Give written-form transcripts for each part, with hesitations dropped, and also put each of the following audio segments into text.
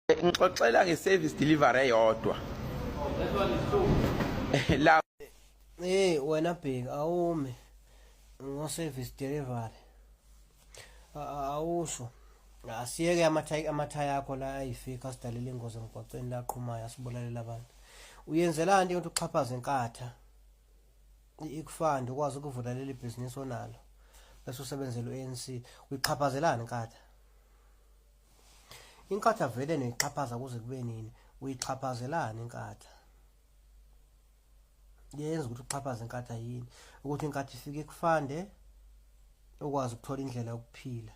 Ngixoxela nge-service delivery eyodwa. La Hey wena bheki awume ngo service delivery. Awusho. Asiyeke amathayi amathayi akho la ayifika asidalela ingozi emgwaqeni la qhumayo asibulalela abantu. Uyenzelani into uxhaphaza inkatha? Ikufande ukwazi ukuvula leli bhizinisi onalo bese usebenzela u-ANC. Uyixhaphazelani inkatha? Inkatha vele niyixhaphaza kuze kube nini? Uyixhaphazelani inkatha? Yenza ukuthi uxhaphaze inkatha yini? Ukuthi inkatha ifike ikufande ukwazi ukuthola indlela yokuphila.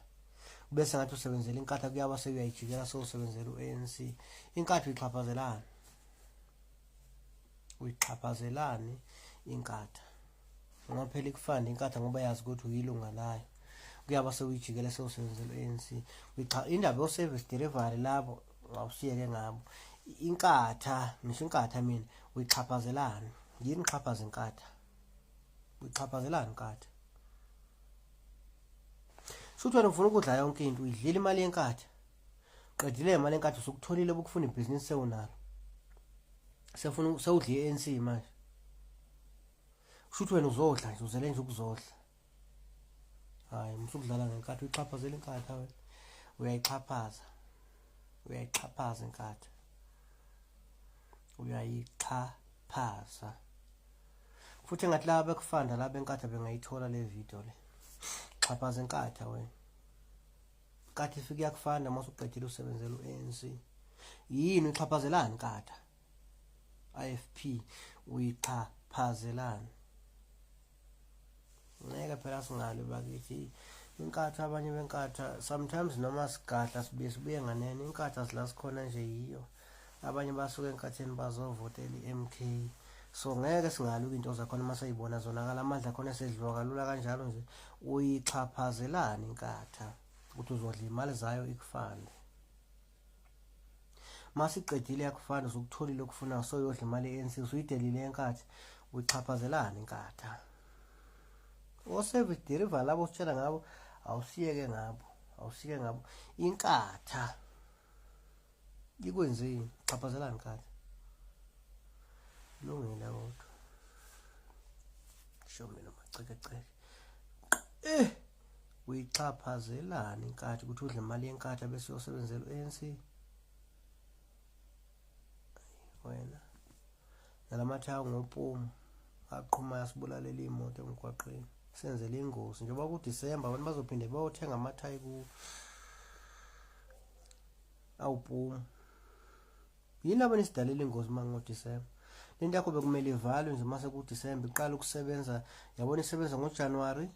Bese ngathi usebenzela inkatha kuyaba sekuyayijikela sewusebenzela u-ANC. Inkatha uyixhaphazelani? Uyixhaphazelani inkatha? Ngoba phela ikufande inkatha ngoba yazi ukuthi uyilunga layo. Kuyaba sewuyijikela sewusebenzela u-ANC. Indaba yo-service delivery labo awusiyeke ngabo. Inkatha, ngisho inkatha mina, uyixhaphazelani? Yini xhaphaza inkatha? Uyixhaphazelani inkatha? Shuthi wena ufuna ukudla yonke into, uyidlile imali yenkatha. Qedile imali yenkatha usukutholile ubukufuna ibhizinisi sewunalo. Sefuna sewudla i-ANC manje. Shuthi wena uzodla nje uzele nje ukuzodla. Hayi musukudlala ngenkatha uyixhaphazela inkatha wena. Uyayixhaphaza. Uyayixhaphaza inkatha. Uyayixhaphaza. Futhi engathi laba bekufanda laba enkatha bengayithola le video le. Xhaphaza inkatha wena. Inkatha ifike iyakufanda uma usuqedile usebenzela u-ANC. Yini uxhaphazelani inkatha? IFP uyixhaphazelani? Ngeke phela singalwi bakithi. Inkatha abanye benkatha sometimes noma sigadla sibuye sibuye nganene inkatha sila sikhona nje yiyo. Abanye basuka enkatheni bazovotela i-MK. So ngeke singalwi into zakhona uma seyibona zonakala amandla khona esedliwa kalula kanjalo nje. Uyixhaphazelani inkatha ukuthi uzodla imali zayo ikufande. Masiqedile yakufana usukutholile okufunayo soyodla imali ye-ANC usuyidelile enkathi uyixhaphazelani inkatha o-service deliver labo ositshela ngabo awusiyeke ngabo awusike ngabo inkatha ikwenzeni xhaphazelani inkatha lungile kodwa sho mina macekeceke eh Uyixhaphazelani inkathi ukuthi udle imali yenkatha bese uyosebenzela u-ANC? Wena nalamathayi ngopumu aqhuma yasibulalela iy'moto emgwaqeni senzele ingozi njengoba kuDisemba abantu bazophinde bayothenga amathayi ku awupumu. Yini laba nisidalela ingozi uma ngoDisemba? Lento yakho bekumele ivalwe nje mase kuDisemba iqala ukusebenza, yabona isebenza ngoJanuary,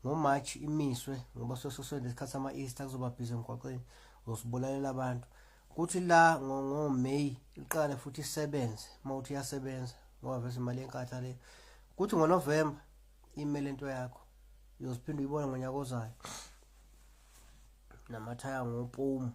ngoMarch imiswe ngoba sesosonde isikhathi sama-Easter kuzoba busy emgwaqeni, uzosibulalela abantu. Kuthi la ngoMay iqale futhi isebenze uma uthi iyasebenza ngoba vese imali yenkatha le. Kuthi ngoNovember ime lento yakho, uyoziphinde uyibone ngonyaka ozayo. Namathaya ngopumu.